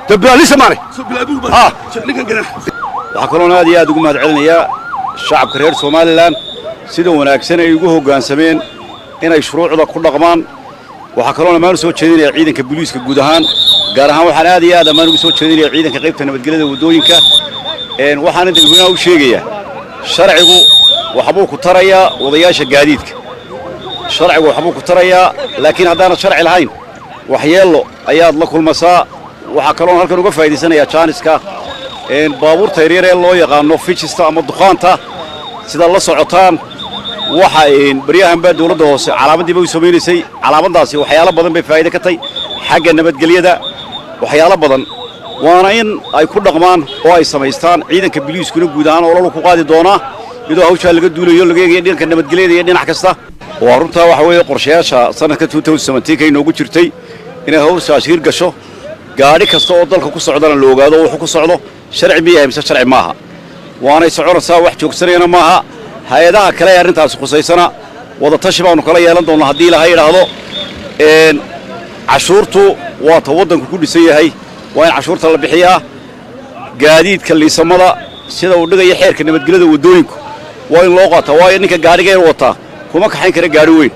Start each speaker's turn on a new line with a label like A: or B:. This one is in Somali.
A: Dee bilaalisa maanay.
B: Waxaa kaloona aad iyo aad ugu mahad celinayaa shacabka reer Somalilan sida wanaagsan ay ugu hoggaansameen inay shuruucda ku dhaqmaan. Waxaa kaloona ammaan u soo jeedinaya ciidanka booliiska guud ahaan, gaar ahaan waxaan aad iyo aad ammaan ugu soo jeedinaya ciidanka qaybta nabadgelyada waddooyinka. Waxaana dadweynaha u sheegayaa sharcigu waxbuu ku tarayaa wadayaasha gaadiidka, sharcigu waxbuu ku tarayaa, laakiin haddaanad sharci lahayn waxyeello ayaad la kulmasaa. Waxaa kaloon halkan uga faa'idaysanayaa jaaniska baabuurta yaryar ee loo yaqaano fijista ama dukhaanta. Sidaad la socotaan, waxa baryahan baa dawladda hoose calaamaddiiba u samaynaysay. Calaamaddaasi waxyaalo badan bay faa'iide ka tahay xagga nabadgelyada, waxyaalo badan, waana in ay ku dhaqmaan oo ay samaystaan. Ciidanka biliiskuna guud ahaan ololu ku qaadi doonaa iyadoo hawshaa laga duulayo, laga eegayo dhanka nabadgelyada iyo dhinac kasta. Waa runtaa, waxa weeye qorshayaasha sanadka ka inoogu jirtay inay hawshaas hiir gasho, gaadhi kasta oo dalka ku socdana la ogaado wuxuu ku socdo sharci ma yahay mise sharci maaha. Waanay soconaysaa, wax joogsanayana maaha. Hay-adaha kale ee arrintaasi khusaysana wadatashi baanu kala yeelan doonnaa haddii Ilahay idhaahdo. Cashuurtu waa ta waddanku ku dhisan yahay, waa in cashuurta la bixiyaa. Gaadiidka liisamada sida uu dhigaya xeerka nabadgelyada waddooyinku waa in loo qaataa, waayo ninka gaadhiga yar wataa kuma kaxayn kara gaadhi weyn.